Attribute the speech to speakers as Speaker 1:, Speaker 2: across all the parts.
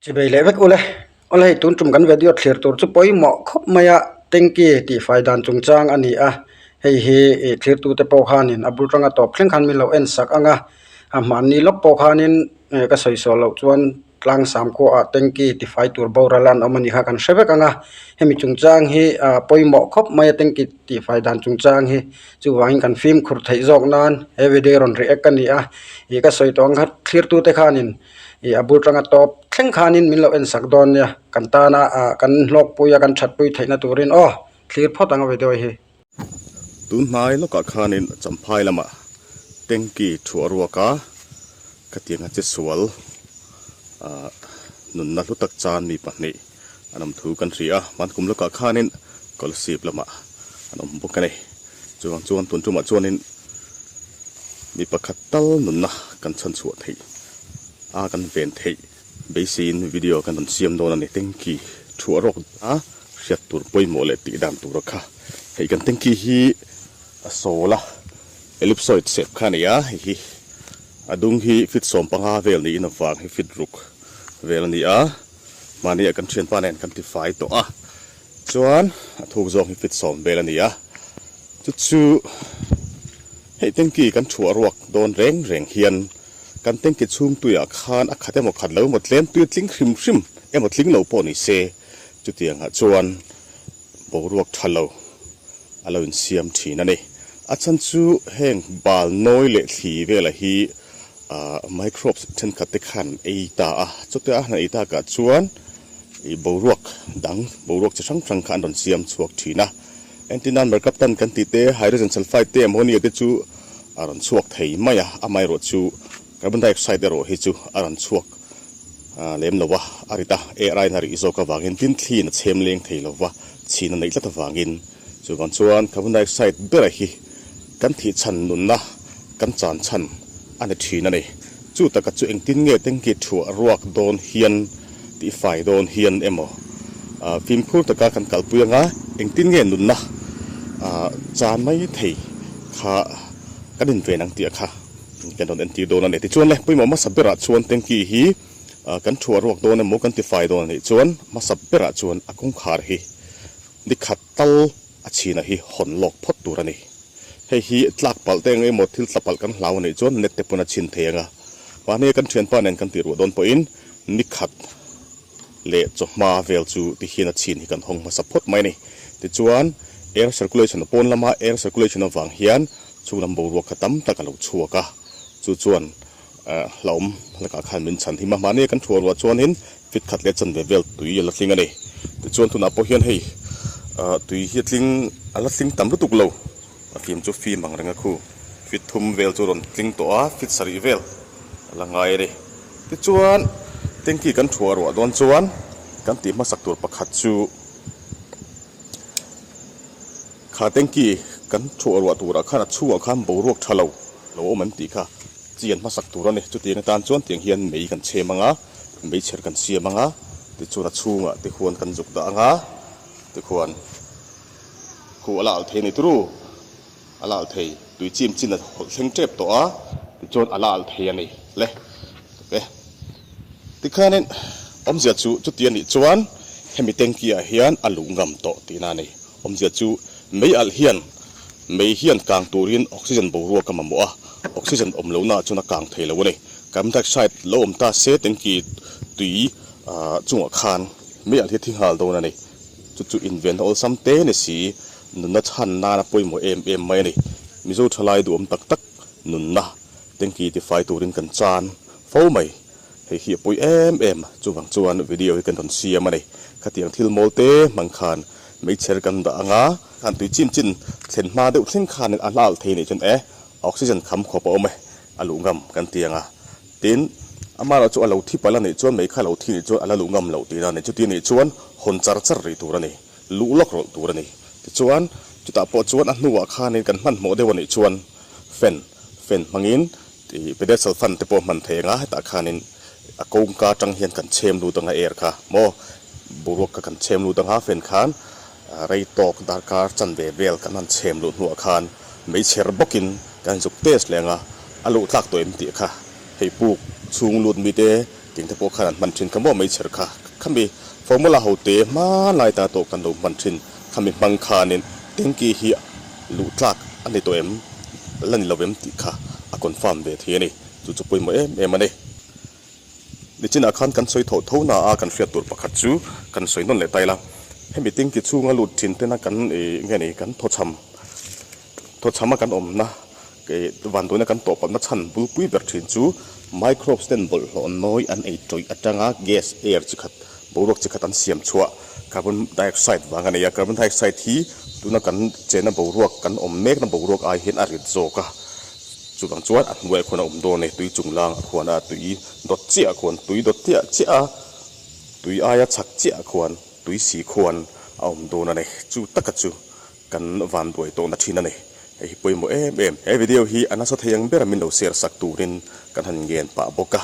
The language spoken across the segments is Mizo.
Speaker 1: Chibei leh vek ule. Awle hei tun tum kan video thlir tur chu pawimawh khawp mai a tanky tihfai dan chungchang a ni a hei hi ih thirtute pawh khanin a bul tanga tawp thleng khan min lo en sak ang a a hmanni lawk pawh khanin ka sawi sawi loh chuan tlang sam khuaah tanky tifai tur boral an awm a ni kha kan hre vek ang a hemi chungchang hi ah pawimawh khawp mai a tanky tihfai dan chungchang hi chuvangin kan fimkhur theih zawk nan he video rawn react a ni a ih ka sawi tawh ang kha thlirtute khanin ih a bul tanga tawp thleng khanin min lo en sak dawn nia kan tana ah kan hlawkpui a kan thatpui theihna turin aw thlir phawt ang a video hi.
Speaker 2: Tun hnai lawkah khanin Champhai lamah tanky thuah ruak a khatiang a che sual ah nunna hlu tak chan mi pahnih an awm thu kan hria a hmankum lawkah khanin Kolasib lamah an awm bawk a ni chuvang chuan tun tumah chuanin mi pakhat tal nunna kan chhan chhuah theih a kan ven theih beiseiin video kan rawn siam dawn a ni tanky thuah rawk a hriat tur pawimawh leh tih dan tur a kha hei kan tanky hi a sawl a ellipsoid shape kha a ni a hei hi a dung hi feet 15 vel niin a vang hi feet ruk vel a ni a mahni ah kan thianpa nen kan tifai tawh a chuan a thuk zawng hi feet 10 vel a ni a chu chu hei tanky kan thuah ruak dawn reng reng hian kan tanky chhung tuiah khan a khat emaw khat lo emaw tlem tui a tling hrim hrim emaw tling lo pawh ni se. Chutiangah chuan boruak tha lo a lo insiam thin a ni. A chhan chu heng bal nawi leh thli vela hi microbes thenkhat te khan an ei ta a, chutia a han ei takah chuan ih boruak dang boruak chi hrang hrang kha an rawn siam chhuak thin a. Entirnan mercaptan kan tih te, hydrogen sulfide te, ammonia te chu a rawn chhuak thei mai a, amaherawhchu carbon dioxide erawh hi chu a rawn chhuak lem lo a, a rit a, air aiin a rih zawk avangin tin thliin a chhem leng thei lo va, chhin a neih tlat avangin chuvang chuan carbon dioxide bera hi kan thih chhan nunna kan chan chhan a ni thin a ni. Chu taka chu engtin nge tanky thuah ruak dawn hian tihfai dawn hian emaw fimkhur taka kan kalpui anga engtin nge nunna chan mai thei kha kan inven ang tih a kha. Kan rawn entir dawn a ni. Tichuan le, pawimawh hmasa berah chuan tanky hi kan thuah ruak dawn emaw kan tifai dawn a nih chuan hmasa berah chuan a kawngkhar hi ni khat tal a chhina hi hawn lawk phawt tur a ni. Hei hi tlak palh te eng emaw thil tla palh kan hlau a nih chuan net te pawn a chhin thei ang a. Mahni kan thianpa nen kan tih ruah dawn pawhin ni khat leh chawhma vel chu ti hian a chhin hi kan hawng hmasa phawt mai a ni. Tichuan, air circulation a pawn lama air circulation avang hian chhung lam boruak kha tam tak a lo chhuak a, chu chuan hlauhawm lakah khan min chhan him a. Mahni kan thuah ruah chuanin fit khat leh chanve vel tui a la tling a ni. Tichuan tunah pawh hian hei tui hi a tling a la tling tam lutuk lo, a fim chu fim ang reng a khu. Fit thum vel chu rawn tling tawh a, fit sarih vel a la ngai a ni. Tichuan, tanky kan thuah ruah dawn chuan kan tih hmasak tur pakhat chu kha tanky kan thuah ruah turah khan a chhungah khan boruak tha lo lo awm an tih kha chian hmasak tur a ni. Chutiang atan chuan tiang hian mei kan chhem ang a, meichher kan siam ang a, tichuan a chhungah tikhuan kan zuk dah ang a, tikhuan khuh a la alh thei a ni turu. A la alh thei, tui chim chin a hawlh thleng tep tawh a, tichuan a la alh thei a ni le. Ok. Tikhanin awmzia chu chuti a nih chuan hemi tanky ah hian a luh ngam tawh tihna a ni. Awmzia chu mei alh hian mei hian kang turin oxygen boruak a mamawh a, oxygen awm lohna ah chuan a kang thei lo a ni. Carbon dioxide lo awm ta se tanky tui chungah khan mei alh hi a thi nghal dawn a ni. Chu chu invenna awlsam te ni si. Nunna chhan nana pawimawh em em mai a ni. Mizo thalai duhawm tak tak nunna tanky tifai turin kan chan fo mai. Hei hi a pawi em em a, chuvang chuan video hi kan rawn siam a ni. Khatiang thil mawl te hmang khan meichher kan dah ang a, khan tui chin chin thlen hma deuh thleng khanin a hla alh thei nih chuan e, oxygen kham khawp a awm e, a luh ngam kan ti ang a. Tin, amaherawh chu a lo thi palh a nih chuan mei kha a lo thi nih chuan a la luh ngam loh tihna a ni. Chuti nih chuan hawn char char rih tur a ni. Luh lawk rawlh tur a ni. Tichuan, chutah pawh chuan a hnuah khanin kan hmanhmawh deuh a nih chuan fan, fan hmangin tih pedestal fan te pawh hman thei ang a, hetah khanin a kawngka atang hian kan chhem lut ang a air kha maw, boruak kha kan chhem lut ang a, fan khan rei tawk darkar chanve vel kan han chhem luh hnuah khan meichher bawkin kan zuk test leh ang a, a luh tlak tawh em tih kha hei puk chhung lut mite. Ting te pawh khan an hman thin kha maw meichher kha khami formula ho te hmanlai ta tawh kan lo hman thin khami hmang khanin tanky hi luh tlak a ni tawh em la ni lo em tih kha a confirm ve thei a ni chu chu pawimawh em em a ni. Nichinah khan kan sawi tho tho na a kan hriat tur pakhat chu kan sawi nawn leh ta ila hemi tanky chhunga lut thin tena kan ih nge ni kan thawchham Thawchhama kan awmna kei vanduaina kan tawhpatna chhan bulpui ber thin chu microbes ten bawlhhlawh nawi an ei tawih atanga gas, air chi khat, boruak chi khat an siam chhuah carbon dioxide vang a nei a. Carbon dioxide hi tuna kan chenna boruak kan awm mekna boruak ai hian a rit zawk a, chuvang chuan a hnuaiah khuan a awm dawn a ni. Tui chunglang a khuan a, tui dawt chiah a khuan, tui dawt chiah chiah a, tui aia chhak chiah a khuan, tui si khuan a awm dawn a ni. Chu taka chu Kan van buai tawhna thin a ni. Hei hi pawimawh em em. He video hi a nasa thei ang ber min lo share sak turin kan han ngen pah bawk a.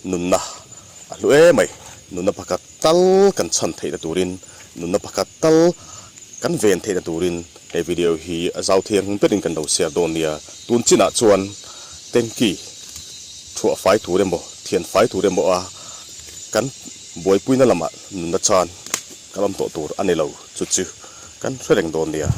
Speaker 2: Nunna a hlu em mai. Nunna pakhat tal kan chhan theihna turin, nunna pakhat tal kan ven theihna turin he video hi a zau thei ang berin kan lo share dawn nia. Tun chinah chuan tanky thuah fai tur emaw, thian fai tur emaw a kan buaipuina lamah nunna chan kan awm tawh tur a ni lo. Chu chu. Kan hre reng dawn nia.